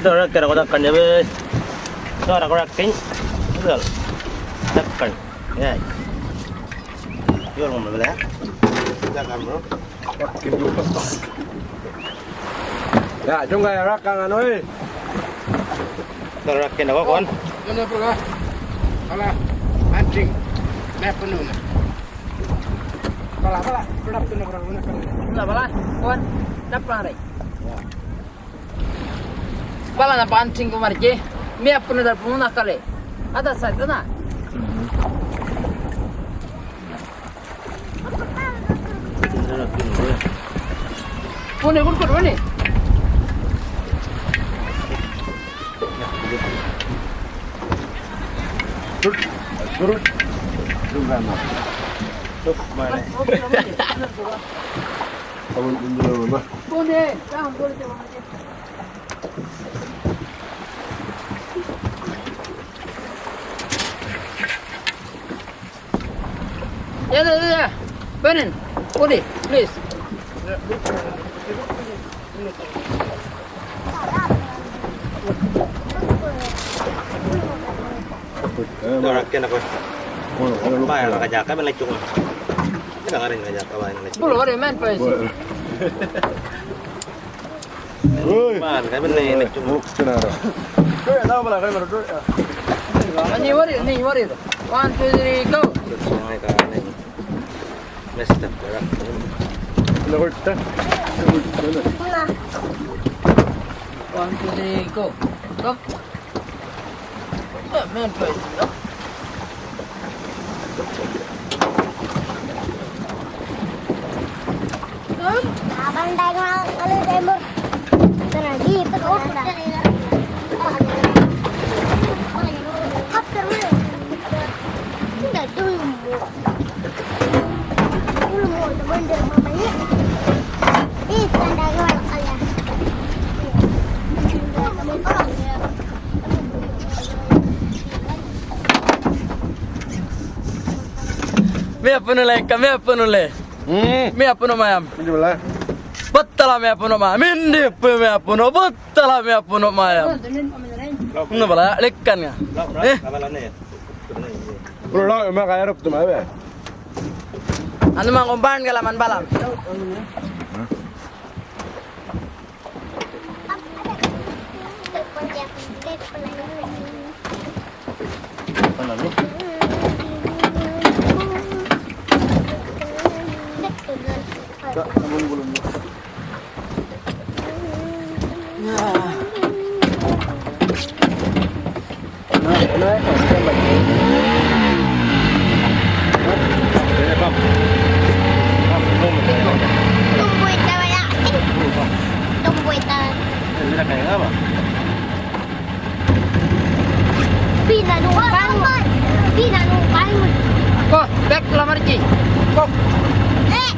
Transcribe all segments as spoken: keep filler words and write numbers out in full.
Rakkina, rakkina, rakkina, be. Rakkina, rakkina. Betul. Rakkina. Ya. Yol ngam bela. Rakkina, bro. Ya, jungga ya rakkina, oi. Rakkina, kawan. Mana, bro? Bala, mancing. Map penuh, nah. Bala, bala, bala, bala, bala, bala. Bala, bala, kawan. Dapat, rai. Ya. Bala na pancing kumar je, mi apun dar pun na kale. Ada sa itu na. Pun ni, pun, pun ni. Mana? Pun ni, jangan boleh. Ya, ya, ya, ya. Benin, Udi, please. Rakkina, kawan. Bayar ka jaka, men lecung. Kita ngarin ka jaka, bayar lecung. Bulu, what do you mean by this? Woi. Man, kami nih, nih, cuma. Buk, senara. Duit, tahu malah, kami baru duit, ya. Ini warir, ini warir. One, two, three, go. Terus yang ini kan, nih. Mesti berat. Ini hurta. Ini hurta. One, two, three, go. Go. Mi apunu le, ka mi apunu le. Hmm. Mi apunu mayam. Ini bala. Battala mi apunu mayam. Indi pu mi apunu, battala mi apunu mayam. Ini bala, lekkan ya. Eh. Bro, lo, emang kayak rup tuh, mana? Anu mang kumban kalaman balam. Tumbuy ta wala. Tumbuy ta. Pina nu kan. Pina nu kan. Ko, bek lamar ji. Ko. Eh,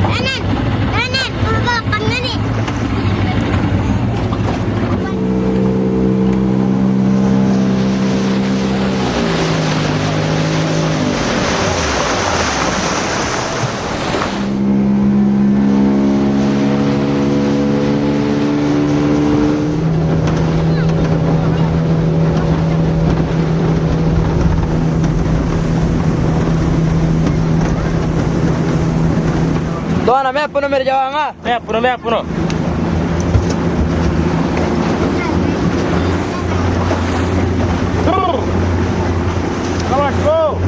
kanan. Kanan. Ko, kanan ni. Doana, mi apunu, mi jawanga. Mi apunu, mi apunu. Awas, bro.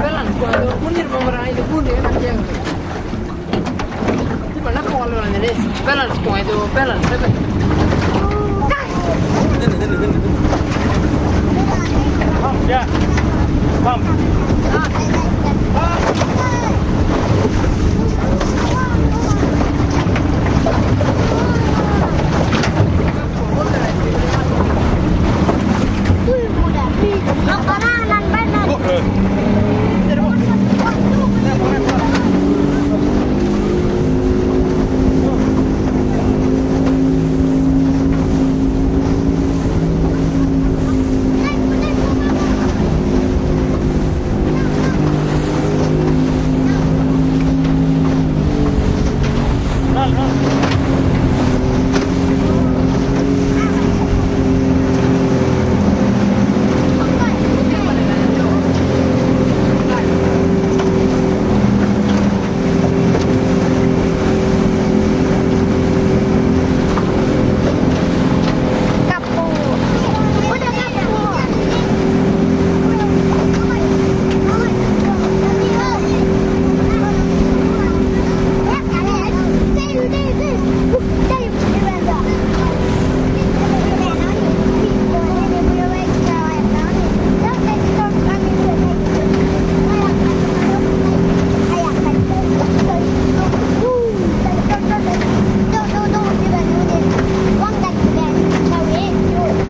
Balance ko, itu kunir memerang itu kunir kan dia. Itu mana kalau ini balance ko itu balance apa?